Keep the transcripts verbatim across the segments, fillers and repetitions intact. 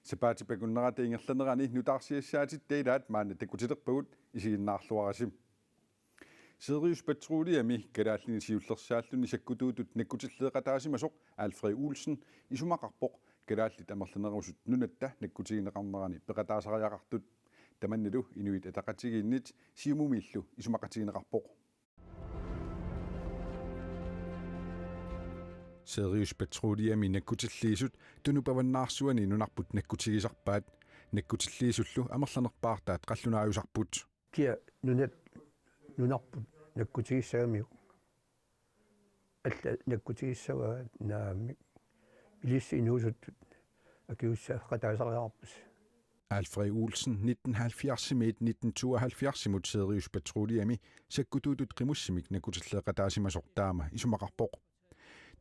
Sapaatip akunnerata ingerlanerani nutaarsiassaatitta ilaat maanna takutilerpagut, isiginnaarluarisi. Sirius Patruljemi kalaallinik siullersaalluni sakkutuutut nakkutilleeqataasimasoq Alfred Olsen isumaqarpoq kalaallit amerlanerusut nunatta nakkutigineqarnerani peqataasariaqartut. Tamannalu Inuit Ataqatigiinnit Siumumiillu isumaqatigineqarpoq. Sirius Patruljemi nakkutilliisut Tunupavannarsuani nunarput nakkutigisarpaat. Nakkutilliisullu amerlanerpaartaat qallunaajusarput. Kia nunat, nunarput nakkutigissagamiuk. Alla nakkutigissavaat naamik. Ilissi inuusuttut akisussaaffeqataasariaqarput. Alfred Olsen nitten halvfjerdsimiit nitten tooghalvfjerdsimut Sirius Patruljemi sakkutuutut qimussimik nakkutilleeqataasimasoq taama isumaqarpoq.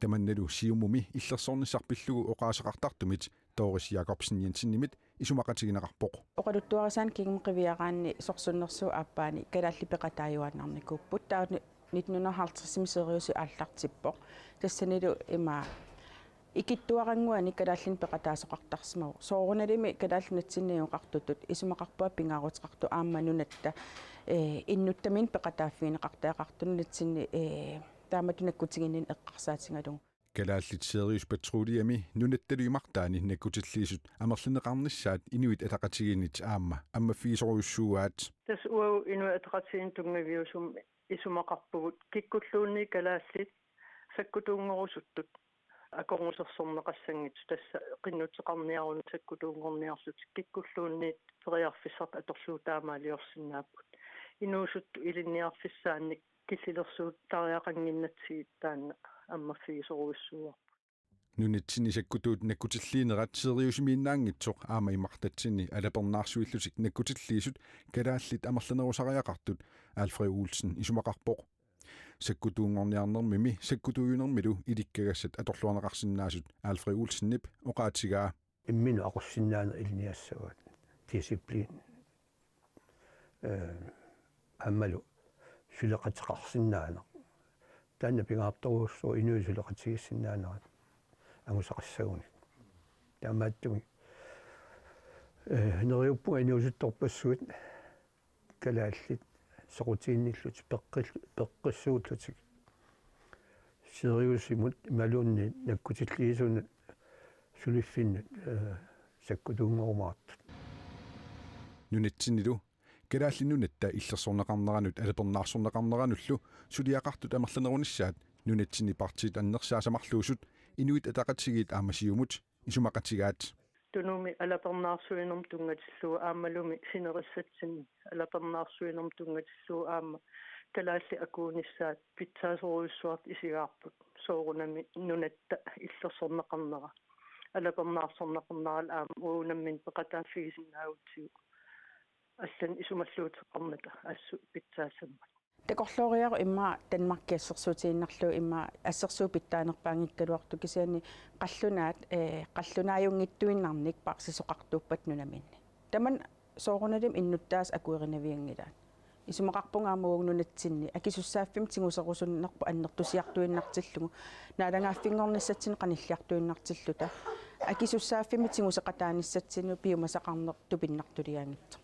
Tamannalu Siumumi illersornissaq pillugu oqaaseqartartumit Doris Jakobsen Jensenimit isumaqatigineqarpoq. Oqaluttuarisaanik kingumut qiviaraanni sorsunnersuup aappaani kalaallit peqataajuaannarnikuupput. Taava nitten hundrede og halvtredsimi Siriusi aallartippoq. Tassanilu ima ikittuarannguanik kalaallinik peqataasoqartarsimavoq. Soorunalimi Kalaallit Nunatsinni najugaqartutut isumaqarpunga pingaaruteqartoq aamma nunatta, eh, innuttaminik peqataaffigineqartariaqartoq nunatsinni, eh, taamatut nakkutiginninneq eqqarsaatigalugu. Kalaallit Sirius Patruljemi nunattalu imartaani nakkutilliisut amerlineqarnissaat Inuit Ataqatigiinnit aamma ammaffigisorujussuuaat. Tassa uagut Inuit Ataqatigiinni tunngaviusumik isumaqarpugut kikkulluunniit kalaallit sakkutuunngorusuttut akornusersorneqassanngitsut, tassa qinnuteqarniarunnik sakkutuunngorniarlutik kikkulluunniit periarfissartut atorlugu taamaaliorsinnaapput. Inuusuttut ilinniarfissaannik killilersuutariaqannginnatsigit taanna ammaffigisorujussuuarput. Nunatsinni sakkutuut nakkutilliinerat Siriusimiinnaanngitsoq aamma imartatsinni alapernaarsuillutik nakkutilliisut kalaallit amerlanerusariaqartut Alfred Olsen isumaqarpoq. Sakkutuunngorniarnermimi sakkutuujunermilu ilikkagassat atorluarneqarsinnaasut Alfred Olsenip oqaatigaa. Imminut aqussinnaaneq ilinniassavaat. Disciplin. Eh, aammalu suleqateqarsinnaaneq. Taanna pingaartorujussuuvoq inuit suleqatigiissinnaanerat angusaqassagunik. Taamaattumik, eh, neriuppunga inuusuttorpassuit kalaallit soqutiginnillutik peqqil-, peqqissuullutik. Siriusimut imaluunniit nakkutilliisunut suliffinnut, eh, sakkutuunngorumaartut. Nunatsinnilu Kalaallit Nunatta illersorneqarneranut alapernaarsorneqarneranullu suliaqartut amerlanerunissaat nunatsinni partiit annersaat samarluusut Inuit Ataqatigiit aamma Siumut isumaqatigaat. Tunumi alapernaarsuinermut tunngatillugu aammalumi sinerissatsinni alapernaarsuinermut tunngatillugu aamma kalaallit akuunissaat pitsaasorujussuartut isigaarput, soorunami nunatta illersorneqarnera, alapernaarsorneqarnera aamma uagut nammineq peqataaffigisinnaagutsigu allanik isumalluuteqarmata assut pitsaassammat. Takorlooriaruk immaqa Danmarki assersuutigiinnarlugu immaqa assersuut pitsaanerpaanngikkaluartut kisianni qallunaat, eh, qallunaajunngittuinnarnik paarsisoqartuuppat nunaminni. Tamanna soorunalimi innuttaasut akuerinavianngilaat. Isumaqarpunga aamma uagut nunatsinni akisussaaffimmi tiguserusunnerput annertusiartuinnartillugu, naalagaaffinngornissatsinni qanilliartuinnartilluta, akisussaaffimmi tiguseqataanissatsinnut piumasaqarneq tupinnartuliaanngitsoq.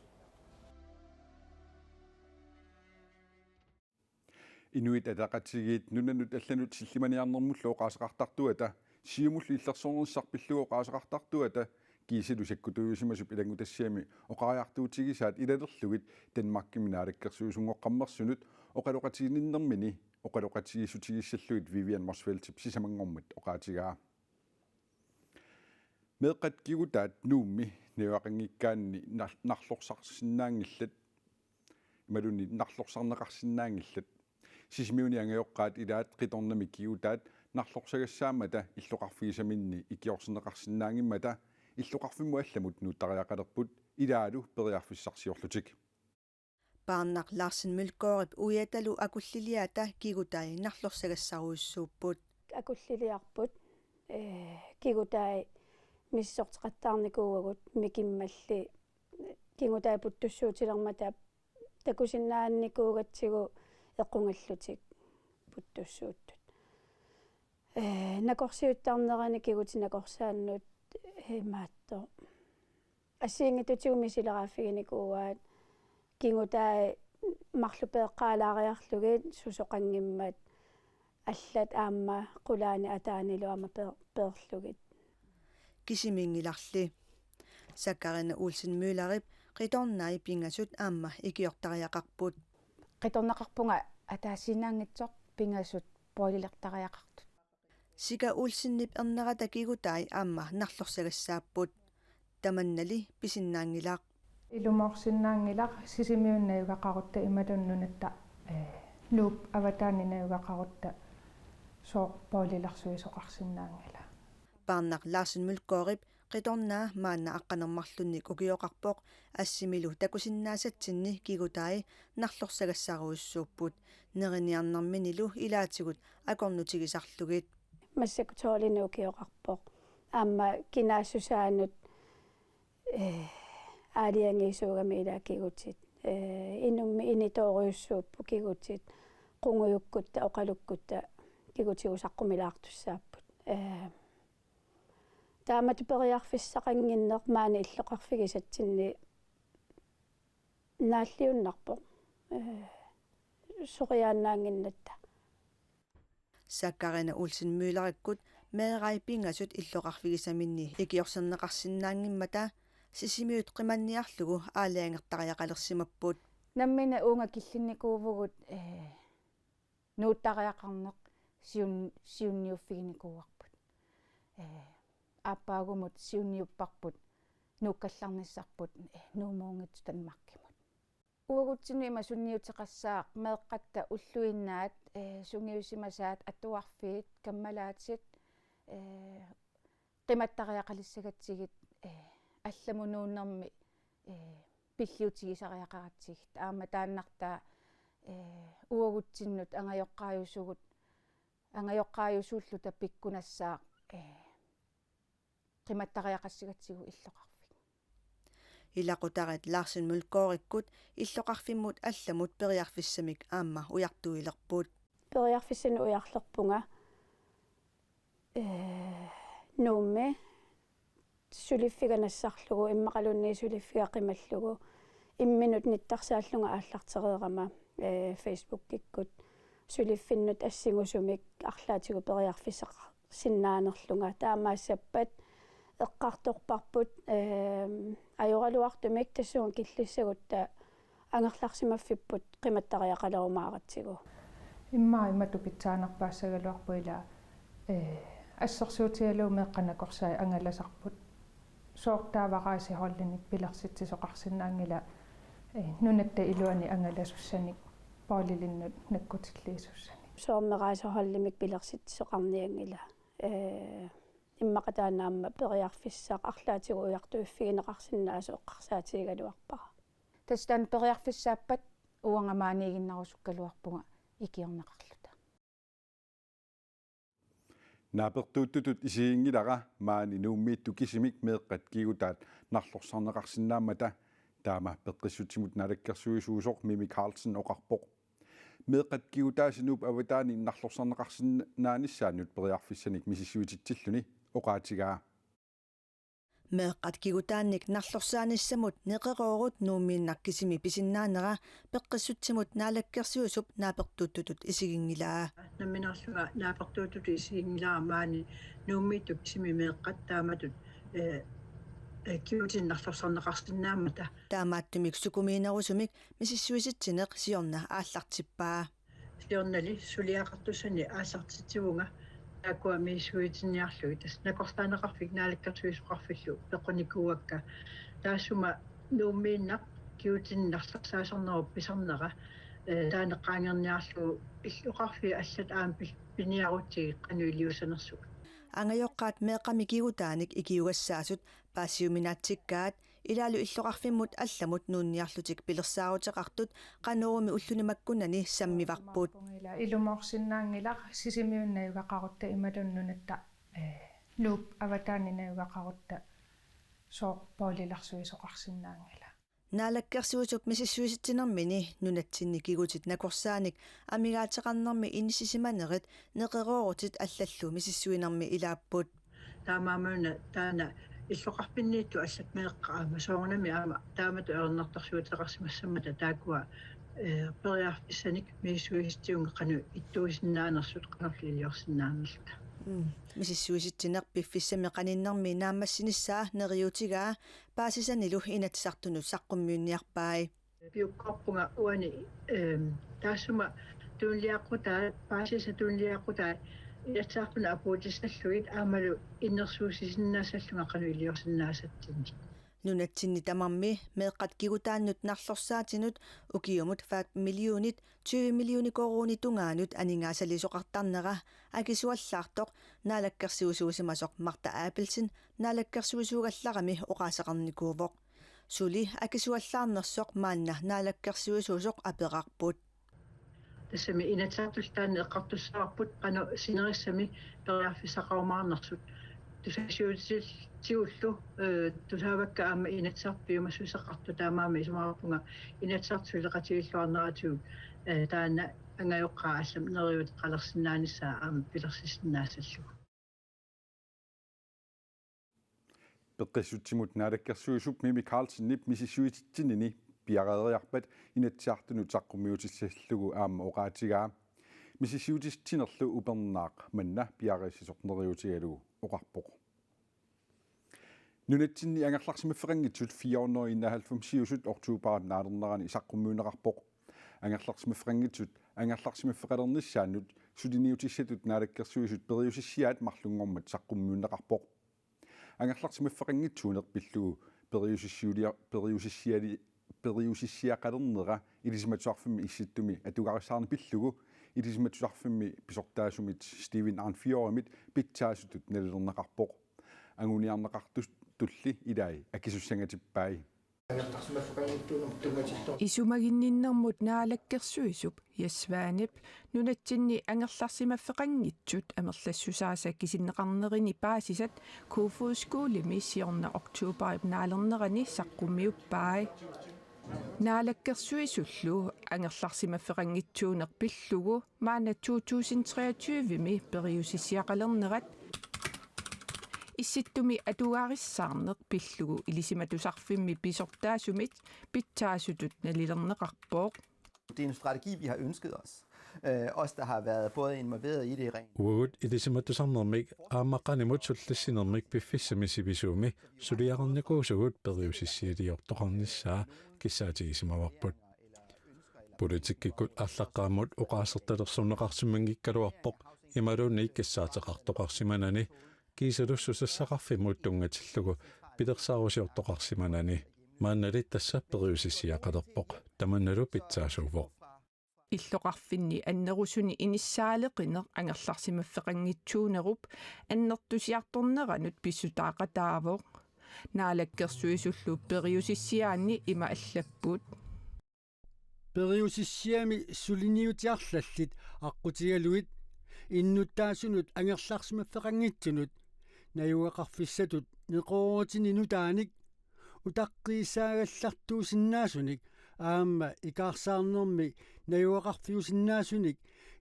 Inuit Ataqatigiit nunanut allanut sillimaniarnermullu oqaaseqartartuata, Siumullu illersornissaq pillugu oqaaseqartartuata, kiisalu sakkutuujusimasup ilanngutassiami oqariartuutigisaat ilalerlugit Danmarkimi naalakkersuisunngoqqammersunut oqaloqatiginninnermini oqaloqatigiissutigissallugit Vivian Motzfeldtip sisamanngormat oqaatigaa. Meeqqat kigutaat Nuummi najugaqanngikkaanni nar-, narlorsarsinnaanngillat, imaluunniit narlorsarneqarsinnaanngillat. Sisimiuni angajoqqaat ilaat qitornamik kigutaat narlorsagassaammata illoqarfigisaminni ikiorserneqarsinnaanngimmata illoqarfimmut allamut nuuttariaqalerput ilaalu periarfissarsiorlutik. Paarnaq Larsen Mølgaardip uiatalu akulliliata kigutai narlorsagassarujussuupput. Akulliliarput, eh, kigutai misissorteqattaarnikuuagut mikimmalli kigutai puttussuutilermata takusinnaanikuugatsigu equngallutik puttussuuttut. Eh, nakorsiuttarnerani kigutit nakorsaannut, eh, imaattoq. Assigiinngitsutigut misileraaffiginikuuaat, kigutai marluk peeqqaalaariarlugit susoqanngimmat, allat aamma qulaani ataanilu aamma peer-, peerlugit. Kisimiinngilarli. Sakarina Olsen Møllerip qitornai pingasut aamma ikiortariaqarput. Qitornaqarpunga ataasiinnaanngitsoq pingasut boililertariaqartut. Sika Olsenip ernerata kigutai aamma narlorsagassaapput. Tamannali pisinnaanngilaq. Ilumoorsinnaanngilaq, Sisimiuni najugaqarutta imaluunniit nunatta, ee, Nuup avataani najugaqarutta sooq boililersuisoqarsinnaanngila. Paarnaq Larsen Mølgaardip qitornaa maanna aqqaneq-marlunnik ukioqarpoq, assimilu takusinnaasatsinni kigutai narlorsagassarujussuupput, neriniarnerminilu ilaatigut akornutigisarlugit. Massakkut tolvinik ukioqarpoq. Aamma kinaassusaanut, ee, aalajangiisuugami ilaa kigutit. Ee, inummit initoorujussuupput kigutit. Qungujukkutta, oqalukkutta kigutigut saqqumilaartussaapput. Ee, taamatut periarfissaqannginneq maani illoqarfigisatsinni naalliunnarpoq. Ee, soriaannaannginnatta. Sakarina Olsen Müllerikkut meerai pingasut illoqarfigisaminni ikiorserneqarsinnaanngimmata Sisimiut qimanniarlugu aalajangertariaqalersimapput. Nammineq uunga killinnikuuvugut, ee, nuuttariaqarneq siun-, siunniuffiginikuuarput. Ee, aappaagumut siunniupparput nuukkallarnissarput, ee, Nuummuunngitsoq Danmarkimut. Uagutsinnut ima sunniuteqassaaq meeqqatta ulluinnaat, ee, sungiusimasaat atuarfiit, kammalaatit, ee, qimattariaqalissagatsigit, ee, allamut nuunnermi, ee, pilliutigisariaqaratsigit. Aamma taannartaa, ee, uagutsinnut angajoqqaajusugut, angajoqqaajusuulluta pikkunassaaq, ee, qimattariaqassagatsigu illoqarfik. Ilaqutariit Larsen Mølgaardikkut illoqarfimmut allamut periarfissamik aamma ujartuilerput. Periarfissanik ujarlerpunga, ee, Nuummi suliffiga nassarlugu, immaqaluunniit suliffiga qimallugu, imminut nittarsaallunga aallartereerama, ee, Facebookikkut suliffinnut assingusumik arlaatigut periarfissaqarsinnaanerlunga. Taamaassappat eqqartorparput, ee, ajoraluartumik tassunga killissagutta angerlarsimaffipput qimattariaqalerumaaratsigu. Immaqa imatut pitsaanerpaassagaluarpoq ilaa, ee, assersuutigalugu meeqqat nakorsai angalasarput. Sooq taava rejseholdinik pilersitsisoqarsinnaanngila, ee, nunatta iluani angalasussanik, boililinnut nakkutilliisussanik? Soormi rejseholdimik pilersitsisoqarnianngila. Ee, immaqa taanna aamma periarfissaq arlaatigut ujartuiffigineqarsinnaasoq eqqarsaatigigaluarpara. Tassa taanna periarfissaappat uanga maaniiginnarusukkaluarpunga ikiorneqarluta. Naapertuuttutut isiginngilara maani Nuummiittut kisimik meeqqat kigutaat narlorsarneqarsinnaammata. Taama peqqissutsimut naalakkersuisuusoq Mimi Karlsen oqarpoq. Meeqqat kigutaasa Nuup avataani narlorsarneqarsinnaanissaannut periarfissanik misissuititsilluni oqaatigaa. Meeqqat kigutaannik narlorsaanissamut neqeroorut Nuummiinnaq kisimi pisinnaanera peqqissutsimut naalakkersuisup naapertuuttutut isiginngilaa. Nammineerlunga naapertuuttutut isiginngilara maani Nuummiittut kisimi meeqqat taamatut, ee, ee, kigutinik narlorsarneqarsinnaammata. Taamaattumik sukumiinerusumik misissuisitsineq siorna aallartippaa. Siornali suliaqartussani aallartitsivunga taakkua misissuitinniarlugit, tassa nakorsaaneqarfik naalakkersuisoqarfillu peqqunikuuakka. Taassuma Nuummiinnaq kigutinik narlorsaasarnerup pisarnera, ee, taaneqqaangerniarlugu illoqarfiit allat aamma pil-, piniarutsigit qanoq iliussanersugut. Angajoqqaat meeqqami kigutaanik ikiugassaasut paasiuminaatsikkaat ilaalu illoqarfimmut allamut nuunniarlutik pilersaaruteqartut Qanormi ulluni makkunani sammivarput. Ila ilumoorsinnaanngilaq, Sisimiuni najugaqarutta imaluunniit nunatta, ee, Nuup avataani najugaqarutta sooq boililersuisoqarsinnaanngila. Naalakkersuisup misissuisitsinermini nunatsinni kigutit nakorsaanik amigaateqarnermi inissisimanerit neqeroorutit allallu misissuinermi ilaapput. Taamaammat una taanna Illoqarfinniittut allat meeqqat aamma soorunami aamma taamatut ajornartorsiuteqarsimassammata taakkua, eh, periarfissanik misissuisitsigunnga qanoq ittuusinnaanersut qanorlu iliorsinnaanerluta. Mm. Misissuisitsineq piffissami qaninnermi naammassinissaa neriuutigaa paasisanilu Inatsisartunut saqqummiunniarpai. Piukkoorpunga uani, ehm, taassuma tunuliaqutaat, paasisat tunuliaqutaat Inatsisartunut apuutissallugit aammalu innersuussisinnaassalluta qanoq iliorsinnaasatsinnik. Nunatsinni tamarmi meeqqat kigutaannut narlorsaatinut ukiumut fyrre millionit tyve millionit koruunit tungaanut aningaasaliisoqartarnera akisuallaartoq naalakkersuisuusimasoq Martha Abelsen naalakkersuisuugallarami oqaaseqarnikuuvoq. Suli akisuallaarnersoq maanna naalakkersuisuusoq aperarput. Tassami Inatsisartullu taanna eqqartussavarput qanoq sinerissami periarfissaqarumaarnersut. Tusagassiuutitigut, eh, tusaavakka aamma Inatsisartut piumassuseqartut, taamaammat isumaqarpunga Inatsisartut suleqatigilluarneratigut, eh, taanna angajoqqaat allamik neriuuteqalersinnaanissaa aamma pilersisinnaassallugu. Peqqissutsimut naalakkersuisup Mimi Karlsenip misissuisitsinini piareeriarpat Inatsisartunut saqqummiutissallugu aamma oqaatigaa. Misissuisitsinerlu upernaaq manna piareersisoq neriuutigalugu oqarpoq. Nunatsinni angerlarsimaffeqanngitsut fire hundrede enoghalvfemsiusut oktoberip naalernerani saqqummiunneqarpoq. Angerlarsimaffeqanngitsut angerlarsimaffeqalernissaannut suliniutissatut naalakkersuisut periusissiaat marlunngormat saqqummiunneqarpoq. Angerlarsimaffeqanngitsuuneq pillugu periusissiulia-, periusissiali-, periusissiaqalernera Ilisimatusarfimmi Issittumi atugarissaarneq pillugu Ilisimatusarfimmi pisortaasumit Stephen Arnfjordimit pitsaasutut nalilerneqarpoq. Anguniarneqartutulli ilai akisussangatippai. Isumaginninnermut naalakkersuisup Jess Svanep nunatsinni angerlarsimaffeqanngitsut amerlassusaasa kisinneqarnerini paasisat Kofoeds Skolemi siorna oktoberip naalernerani saqqummiuppai. Naalakkersuisullu angerlarsimaffeqanngitsuuneq pillugu maanna to tusind treogtyve-mi periusissiaqalernerat Issittumi atugarissaarneq pillugu Ilisimatusarfimmi pisortaasumit pitsaasutut nalilerneqarpoq. Det er en strategi, vi har ønsket os. Øh, os, der har været både involveret i det rent. Uagut ilisimatusarnermik aamma qanimut sullissinermik piffissami sivisuumi suliarinikuusugut periusissialiortoqarnissaa kissaatigisimavoq. Politikkikkut aallaqqaammut oqaasertalersorneqarsimanngikkaluarpoq imaluunniit kissaateqartoqarsimanani kiisalu susassaqarfimmut tunngatillugu pilersaarusiortoqarsimanani. Maannali tassa periusissiaqalerpoq, tamannalu pitsaasuuvoq. Illoqarfinni annerusuni inissaaleqineq angerlarsimaffeqanngitsuunerup annertusiartorneranut pissutaaqataavoq. Naalakkersuisullu periusissiaanni ima allapput. Periusissiami suliniutiarlallit aqqutigalugit innuttaasunut angerlarsimaffeqanngitsunut najugaqarfissatut neqeroorutini nutaanik utaqqiissaagallartuusinnaasunik aamma ikaarsaarnermi najugaqarfiusinnaasunik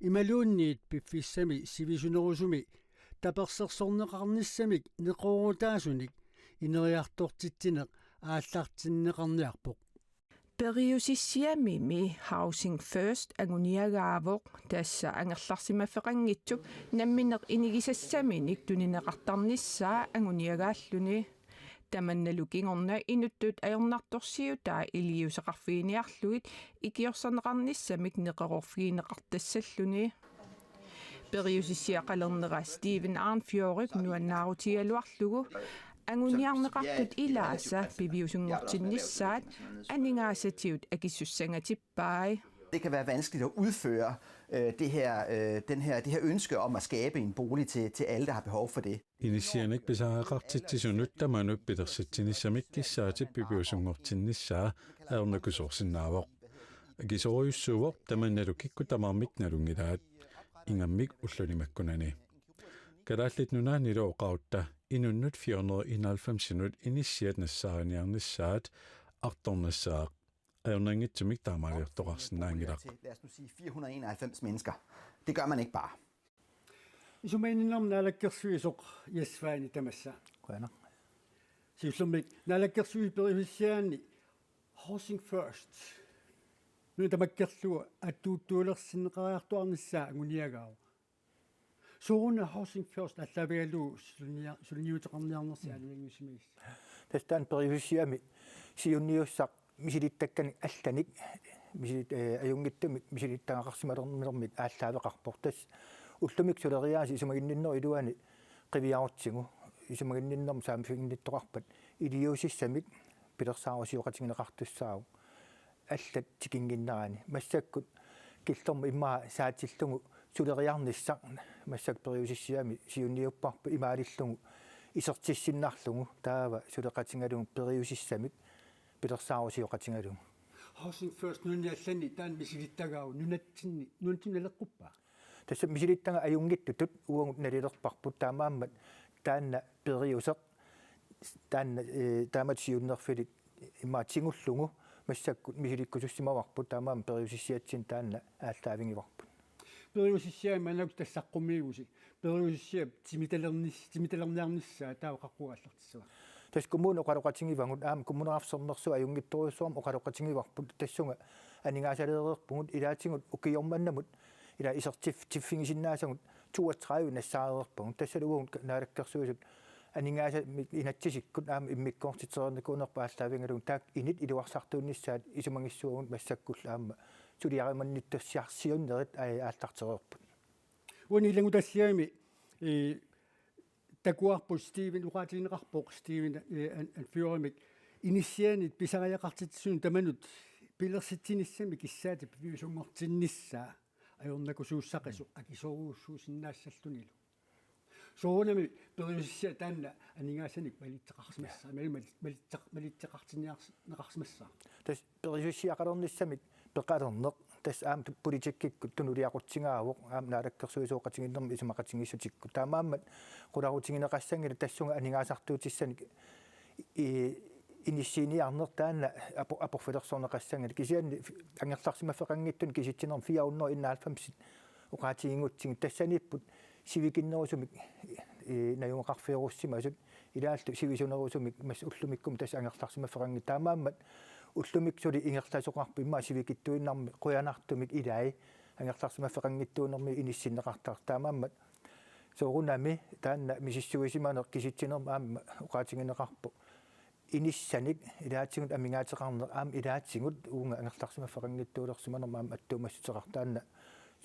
imaluunniit piffissami sivisunerusumi tapersersorneqarnissamik neqeroorutaasunik ineriartortitsineq aallartinneqarniarpoq. Periusissiamimi Housing First anguniagaavoq, tassa angerlarsimaffeqanngitsup namminneq inigisassaminik tunineqartarnissaa anguniagaalluni. Tamannalu kingorna inuttut ajornartorsiutai iliuuseqarfiginiarlugit ikiorserneqarnissamik neqeroorfigineqartassalluni. Periusissiaqalernera Stephen Arnfjordip nuannaarutigaluarlugu anguniarneqartut ilaasa piviusunngortinnissaat aningaasatigut akisussangatippaa. Det kan være vanskeligt at udføre øh, det, her, øh, den her, det her ønske om at skabe en bolig til, til alle, der har behov for det. Inissianik pisariaqartitsisunut tamanut pilersitsinissamik kissaatit piviusunngortinnissaa ajornakusoorsinnaavoq. Akisoorujussuuvoq, tamannalu kikkut tamarmik nalunngilaat. Ingammik ulluni makkunani. Kalaallit Nunaannilu oqarutta inunnut fire hundrede enoghalvfemsinut inissiat nassaariniarnissaat artornassaaq. Ajornanngitsumik taamaaliortoqarsinnaanngilaq. Lad os nu sige fire hundrede og enoghalvfems mennesker. Det gør man ikke bare. Isumaginninnermut naalakkersuisoq Jess Svane tamassa. Qujanaq. Siullermik naalakkersuisut periusissiaanni Housing First nuna tamakkerlugu attuuttuulersinneqariartuarnissaa anguniagaavoq. Sooruna Housing First aallaavigalugu suliniu-, suliniuteqarniarnersi aalajangiussimagissi? Tassa taanna periusissiami siunniussaq misilittakkanik allanik, misilit-, eh, ajunngitsumik misilittagaqarsimalernermik aallaaveqarpoq. Tassa ullumikkut suleriaaseq isumaginninnerup iluani qiviarutsigu, isumaginninnermut saaffiginnittoqarpat iliuusissamik pilersaarusioqatigineqartussaavoq allat tikinnginnerani. Massakkut killormut immaqa saatillugu suleriarnissaq massakkut periusissiami siunniupparput imaalillugu isertissinnarlugu, taava suleqatigalugu periusissamik pilersaarusioqatigalugu. Housing First nunani allani taanna misilittagaavoq nunatsinni, nunatsinni naleqquppaa? Tassa misilittagaq ajunngittutut uagut nalilerparput, taamaammat taanna periuseq taanna, eh, taamatut siunnerfilit immaqa tigullugu massakkut misilikkusussimavarput, taamaammat periusissiatsinni taanna aallaavigivarput. Periusissiami maannakkut tassa saqqummiivusi. Periusissiap timitalernis-, timitalerniarnissaa taava qaqqu aallartissava? Tassa kommuni oqaloqatigivagut, aamma Kommuneqarfik Sermersuup ajunngitsorujussuarmik oqaloqatigivarput, tassunga aningaasaleereerpugut, ilaatigut ukioq mannamut ila isertif-, -tiffigisinnaasagut toogtredive nassaareerpagut. Tassalu uagut Naalakkersuisut aningaasamik inatsisikkut aamma immikkoortitsereernikuunerput aallaavigalugu taakku init iluarsartuunnissaat isumagissavagut, massakkullu aamma suliarimannittussiarsiunnerit aa-, aallartereerput. Uani ilanngutassiami, eh, takuarput Steven oqaatigineqarpoq, Steven, eh, an-, anførerimik inissianit pisariaqartitsisunut tamanut pilersitsinissamik kissaatigut piviusunngortinnissaa ajornakusuussaqisoq akisoorujussuusinnaassallunilu. Soorunami periusissiaq taanna aningaasanik malitseqarsimassaa, mali-, mali-, malitseq-, malitseqartinniars-, neqarsimassaa? Tassa periusissiaqalernissamik peqalerneq tassa aamma tu-, politikkikkut tunuliaqutsigaavoq, aamma naalakkersuisooqatigiinnermut isumaqatigiissutikkut. Taamaammat qularutigineqassanngilaq tassunga aningaasartuutissanik i-, inissiiniarneq taanna apo-, aporfilersorneqassanngilaq. Kisianni fi-, angerlarsimaffeqanngitsumik kisitsinermi fire hundrede enoghalvfems oqaatigigutsigit, tassaniipput sivikinnerusumik, eh, najugaqarfiorussimasut, ilaallu sivisunerusumik massa ullumikkumut tassa angerlarsimaffeqanngitsoq. Taamaammat ullumikkut suli ingerlasoqarpoq immaqa sivikitsuinnarmik qujanartumik ilai angerlarsimaffeqanngitsuunermi inissinneqartartoq. Taamaammat soorunami taanna misissuisimaneq kisitsinermi aamma oqaatigineqarpoq inissanik ilaatigut amigaateqarneq aamma ilaatigut uunga angerlarsimaffeqanngitsuulersimanermut aamma attuumassuteqartoq, taanna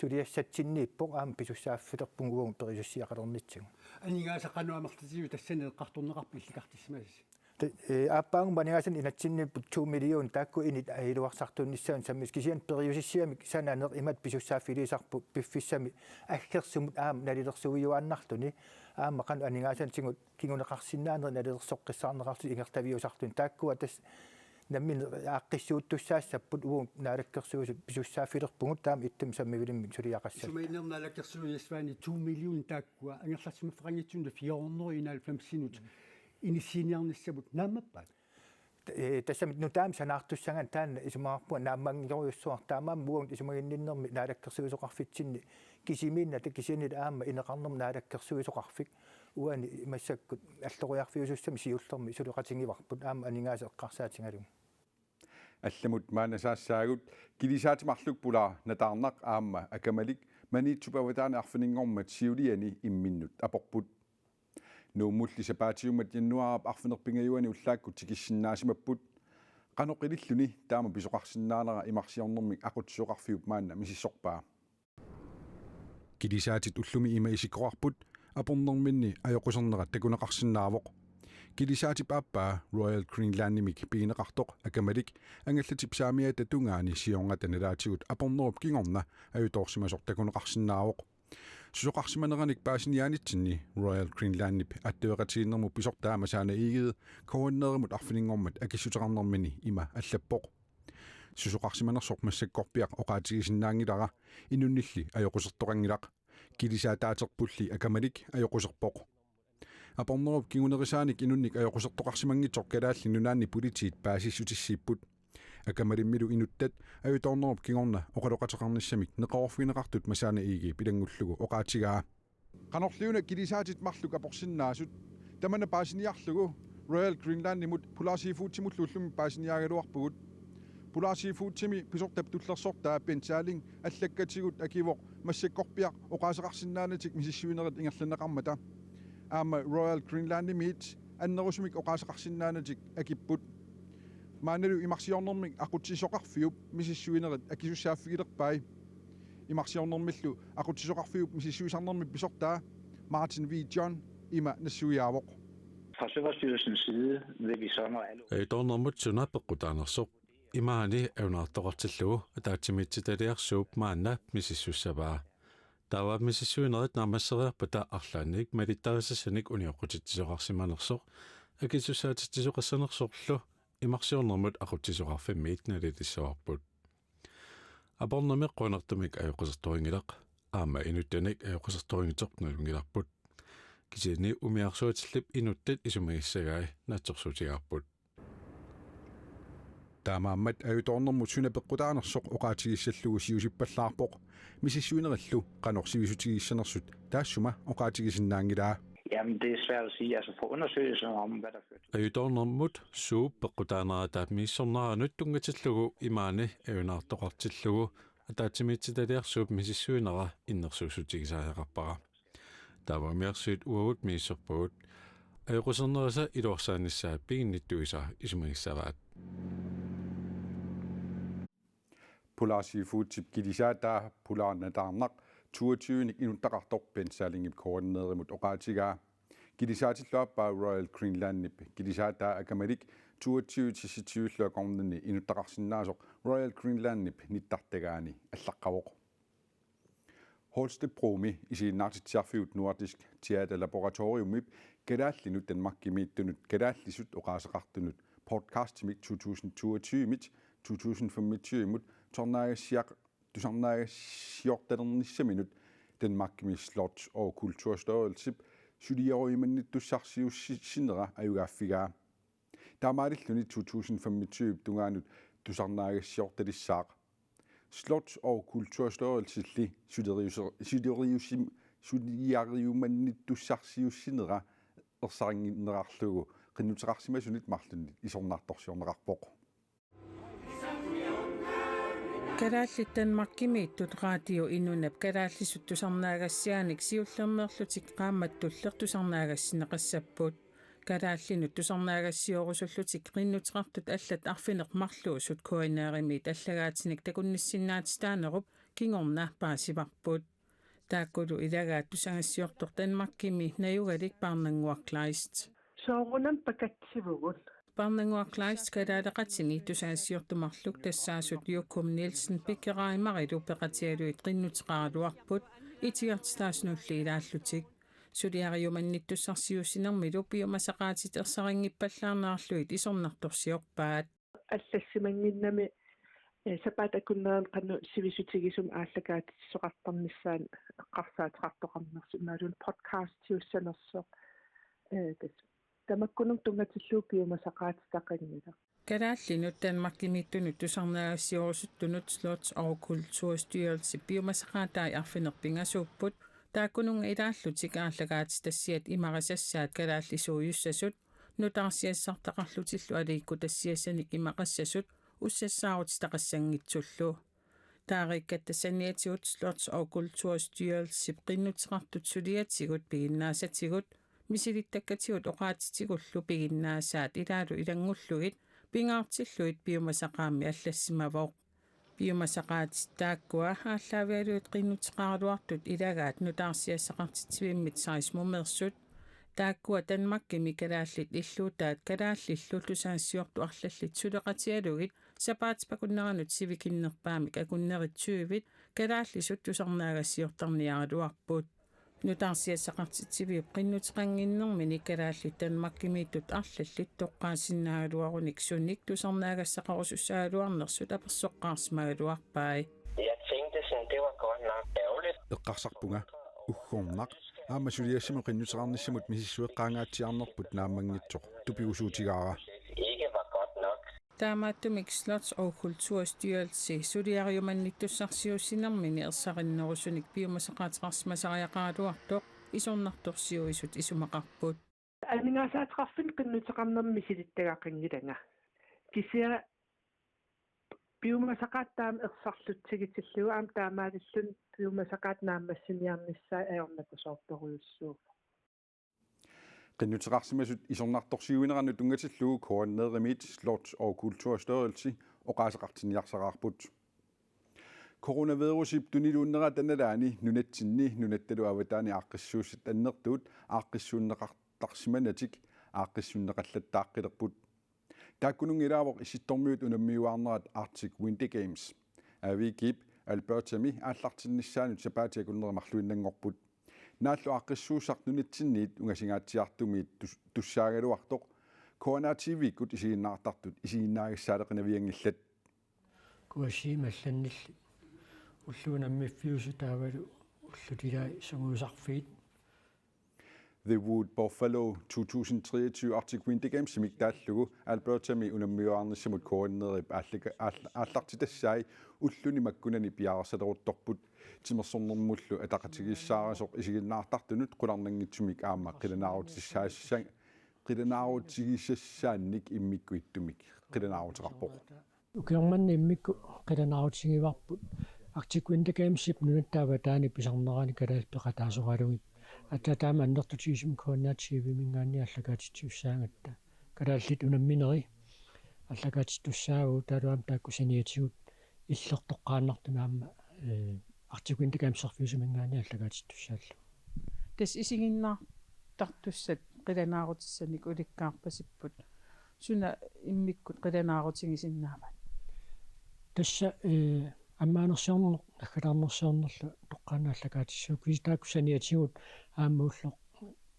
suliassatsinniippoq aamma pisussaaffilerpugut uagut periusissiaqalernitsigut. Aningaasat qanoq amerlatigisut tassani eqqartorneqarpit illikartissimasasi? Te-, eh, aappaagu aningaasanik inatsinniipput to million taakku init, eh, iluarsartuunnissaannut sammis-, kisianni periusissiamik sananeq imatut pisussaaffiliisarput piffissami aggersumut aamma nalilersuiuaannarluni, aamma qanoq aningaasatigut kinguneqarsinnaanerit nalilersoqqissaarneqarlutik ingerlaviusarluni. Taakkua tassa nammineq aaqqissuuttussaassapput uagut naalakkersuisut pisussaaffilerpugut taama ittumik sammivilimmik suliaqassapput. Sumiinnermi naalakkersuisut Svane to million taakkua angerlarsimaffeqanngitsumik fire hundrede enoghalvfemsinut inissiiniarnissamut naammappaat? Eh, tassami nutaamik sanaartussagaanni taanna isumaqarpunga naammanngorujussuaq, taamaammat uagut isumaginninnermi naalakkersuisoqarfitsinni kisimiinnata, kisiannili aamma ineqarnermut naalakkersuisoqarfik uani massakkut alloriarfiusussamik siullermik suleqatigivarput aamma aningaasat eqqarsaatigalugu. Allamut maanna saassaagut kilisaatit marluk Pulaar Nataarnaq aamma Akamalik Maniitsup avataani arfininngormat siuliani imminnut aporput. Nuummulli sapaatiummat januaarip arfineq-pingajuani ullaakkut tikissinnaasimapput. Qanoq ililluni taama pisoqarsinnaanera imarsiornermik aqutsisoqarfiup maanna misissorpaa. Kilisaatit ullumi ima isikkoqarput, apornerminni ajoqusernerat takuneqarsinnaavoq. Kilisaatip aappaa Royal Greenlandimik pigineqartoq Akamalik angallatip saamiata tungaani siornata nalaatigut apornerup kingorna ajutoorsimasoq takuneqarsinnaavoq. Susoqarsimaneranik paasiniaanitsinni Royal Greenlandip attaveqatigiinnermut pisortaa Masaana Egede K N R-imut arfininngormat akissuteqarnermini ima allappoq: Susoqarsimanersoq massakkorpiaq oqaatigisinnaanngilara, inunnilli ajoqusertoqanngilaq. Kilisaat taaterpulli Akamalik ajoquserpoq. Apornerup kingunerisaanik inunnik ajoqusertoqarsimanngitsoq Kalaallit Nunaanni politiit paasissutissiipput. Akamalimmilu inuttat ajutoornerup kingorna oqaloqateqarnissamik neqeroorfigineqartut Masaana Egedep ilanngullugu oqaatigaa. Qanorliuna kilisaatit marluk aporsinnaasut, tamanna paasiniarlugu Royal Greenlandimut Polar Seafoodsimullu ullumi paasiniaagaluarpugut. Polar Seafoodimi pisortap tullersortaa Ben Salling allakkatigut akivoq massakkorpiaq oqaaseqarsinnaanatik misissuinerit ingerlanneqarmata. Aamma Royal Greenlandimiit annerusumik oqaaseqarsinnaanatik akipput. Maannalu imarsiornermik aqutsisoqarfiup misissuinerit akisussaaffigilerpai. Imarsiornermillu aqutsisoqarfiup misissuisarnermit pisortaa Martin V. John ima nassuiaavoq. Fra Søfartsstyrelsens side vil vi så, når alle... Ajutoornermut suna peqqutaanersoq imaani ajunaartoqartillugu ataatsimiititaliarsuup maanna misissussavaa. Taava misissuinerit naammasseriarpata arlaannik malittarisassanik unioqqutitsisoqarsimanersoq akisussaatitsisoqassanersorlu imarsiornermut aqutsisoqarfimmiit nalilissavarput. Apornami qujanartumik ajoqusertorinngilaq, aamma inuttanik ajoqusertorinngitsoq nalunngilarput. Kisianni umiarsuatillip inuttat isumagissagai naatsorsuutigaarput. Taamaammat ajutoornermut suna peqqutaanersoq oqaatigissallugu siusippallaarpoq, misissuinerillu qanoq sivisutigigissanersut taassuma oqaatigisinnaanngilaa. Jamen, det er svært at sige. Altså, for undersøgelser om, hvad der fører til... Ajutoornermut suup peqqutaanerata misissorneranut tunngatillugu imaani ajunaartoqartillugu ataatsimiititaliarsuup misissuinera innersuussutigisariaqarpara. Taava umiarsuit uagut misissorpagut. Ajoqusernerisa iluarsaanissaa piginnittuisa isumagissavaat. Polar Seafoodip kilisaataa Polar Nataarnaq toogtyve-nik inuttaqartoq Ben Salingip K N R-imut oqaatigaa. Kilisaatillu aappaa Royal Greenlandip kilisaataa akamalik toogtyve til seksogtyve-llu akornanni inuttaqarsinnaasoq Royal Greenlandip nittartagaani allaqqavoq. Holstebromi isiginnaartitsiarfiup Nordisk Teaterlaboratoriumip kalaallinut Danmarkimiittunut kalaallisut oqaaseqartunut podcastimik to tusind toogtyve-mit to tusind femogtyve-mut tusarnaagassiaq-, tusarnaagassiortalernissaminut Danmarkimi Slots- og Kulturstyrelsip suliarujumannittussarsiuussinera ajugaaffigaa. Taamaalilluni to tusind femogtyve tungaanut tusarnaagassiortalissaaq. Slots- og Kulturstyrelsilli suleriuse-, suleriusim-, suliariumannittussarsiuussinera ersarinnginnerarlugu qinnuteqarsimasunit marlunnit isornartorsiorneqarpoq. Kalaallit Danmarkimiittut Radio Inunap kalaallisut tusarnaagassiaanik siullermeerlutik qaammat tulleq tusarnaagassinneqassapput. Kalaallinut tusarnaagassioorusullutik qinnuteqartut allat arfineq-marluusut K N R-imiit allagaatinik takunnissinnaatitaanerup kingorna paasivarput. Taakkulu ilagaat tusagassiortoq Danmarkimi najugalik Parnannguaq Kleist. Soorunami pakatsivugut. Parnannguaq Kleist kalaaleqatini tusagassiortut marluk tassaasut Jokum Nielsen, Pikki Reimerlu peqatigalugit qinnuteqaraluarput itigartitaasunulli ilaallutik. Suliariumannittussarsiuussinermilu piumasaqaatit ersarinngippallaarnerarlugit isornartorsiorpaat. Allassimannginnami, eh, sapaatip akunnerani qanoq sivisutigisumik aallakaatitsisoqartarnissaanut eqqarsaateqartoqarnersoq imaluunniit podcastiussanersoq, eh, tassa tamakkununnga tunngatillugu piumasaqaatitaqanngilaq. Kalaallinut Danmarkimiittunut tusarnaagassiorusuttunut Slots- og Kulturstyrelsip piumasaqaatai arfineq-pingasuupput. Taakkununnga ilaallutik aallakaatitassiat imarisassaat kalaallisuujussasut, nutaarsiassartaqarlutillu aliikkutassiassanik imaqassasut ussassaarutitaqassanngitsullu. Taariikkatta saniatigut Slots- og Kulturstyrelsip qinnuteqartut suliatigut piginnaasatigut, misilittakkatigut oqaatsitigullu piginnaasaat ilaalu ilanngullugit pingaartillugit piumasaqaammi allassimavoq. Piumasaqaatit taakkua aallaavigalugit qinnuteqaraluartut ilagaat nutaarsiassaqartitsivimmit seksten-umeersut. Taakkua Danmarkimi kalaallit illuutaat kalaallillu tusagassiortut arlallit suleqatigalugit sapaatip akunneranut sivikinnerpaamik akunnerit tyvit kalaallisut tusarnaagassiortarniaraluarput. Nutaarsiassaqartitsiviup qinnuteqannginnermini kalaallit Danmarkimiittut arlallit toqqaassinnaagaluarunik sunik tusarnaagassaqarusussagaluarnersut apersoqqaarsimagaluarpai. Jeg tænkte sådan, det var godt nok ærgerligt. Eqqarsarpunga, uggornaq, aamma suliassamut qinnuteqarnissamut misissueqqaangaatsiarnerput naammanngitsoq tupigusuutigaara. Ikke var godt nok. Taamaattumik Slots- og Kulturstyrelse suliariumannittussarsiuussinermini ersarinnerusunik piumasaqaateqarsimasariaqaraluartoq isornartorsiuisut isumaqarput. Aningaasaateqarfinni qinnuteqarnermi misilittagaqanngilanga. Kisianni piumasaqaat taama ersarlutsigitillugu aamma taamaalilluni piumasaqaat naammassiniarnissaat ajornatasoortorujussuuvoq. Qinnuteqarsimasut isornartorsiuinerannut tunngatillugu KNR-imiit Slots- og Kulturstyrelse oqaaseqartinniarsaraarput. Coronavirusip tuniluunnerata nalaani nunatsinni nunattalu avataani aaqqissuussat annertuut aaqqissuunneqartarsimanatik aaqqissuunneqallattaaqqilerput. Taakkununnga ilaavoq Issittormiut unammiuaarnerat Arctic Winter Games. Avikiip Albertami aallartinnissaanut sapaatip akunneri marluinnanngorput. Naallu aaqqissuussaq nunatsinniit ungasingaatsiartumiit tus- tussaagaluartoq K N R T V-kkut isiginnaartartut isiginnaagassaateqinavianngillat. Kuasiima allannilli ulluunammiffiusu taavalu ullut ilaat sungiusarfiit. The Wood Buffalo to tusind treogtyve Arctic Winter Gamesimik taallugu Albertami unammiuaarnissamut K N R-ip aallaka- aall- aallartitassai ulluni makkunani piareersaleruttorput. Timersornermullu ataqatigiissaarisoq isiginnaartartunut qularnanngitsumik aamma qilanaarutissaassan- qilanaarutigisassaannik immikkut ittumik qilanaaruteqarpoq. Ukioq manna immikkut qilanaarutigivarput Arctic Winter Gamesip nunatta avataani pisarnerani kalaallit peqataasoralugit. Aatsaat taama annertutigisumik K N R T-minngaanniit aallakaatittussaagatta. Kalaallit unammineri aallakaatittussaavagut taavalu aamma taakku saniatigut illit toqqaannartumik aamma eh, Arctic Winter Gamesiminngaanniit aallakaatittussaallugu. Tassa isiginnaartartussat qilanaarutissanik ulikkaarpasipput. Suna immikkut qilanaarutigisinnaavaat? Tassa eh, ammaanersiorneq naggataarnersiornerlu toqqaannaq aallakaatissaagut, kisianni taakku saniatigut aamma ulloq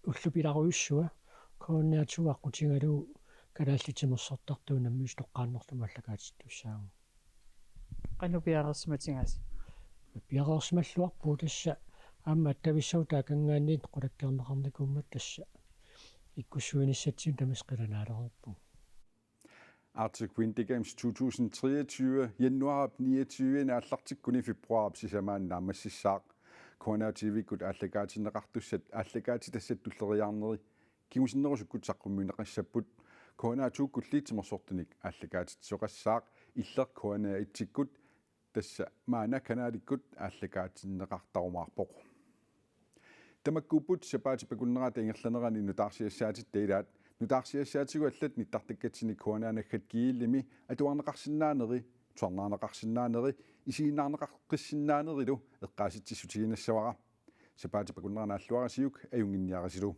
ullupilaarujussuaq K N R to aqqutigalugu kalaallit timersortartut unammisut toqqaannartumik aallakaatittussaavagut. Qanoq piareersimatigaasi? Piareersimalluarpugut tassa aamma attavissagut taakanngaanniit qulakkeerneqarnikuummat tassa ikkussuinissatsinnut tamassi qilanaalereerpugut. Arctic Winter Games to tusind treogtyve januarip niogtyve aallartikkuni februarip sisamaanni naammassissaaq. K N R T V-kkut aallakaatinneqartussat aallakaatitassat tulleriiaarneri kingusinnerusukkut saqqummiunneqassapput. K N R to-kkulli timersortunik aallakaatitsisoqassaaq, illeq K N R et-ikkut tassa maanna kanalikkut aallakaatinneqartarumaarpoq. Tamakkuupput sapaatip akunnerata ingerlanerani nutaarsiassaatitta ilaat. Nutaarsiassaatigut allat nittartakkatsinni K N R naggat gl-imi atuarneqarsinnaaneri, tusarnaarneqarsinnaaneri, isiginnaarneqaqqissinnaanerilu eqqaasitsissutigiinnassavara. Sapaatip akunnerata naalluarisiuk ajunnginniarisilu.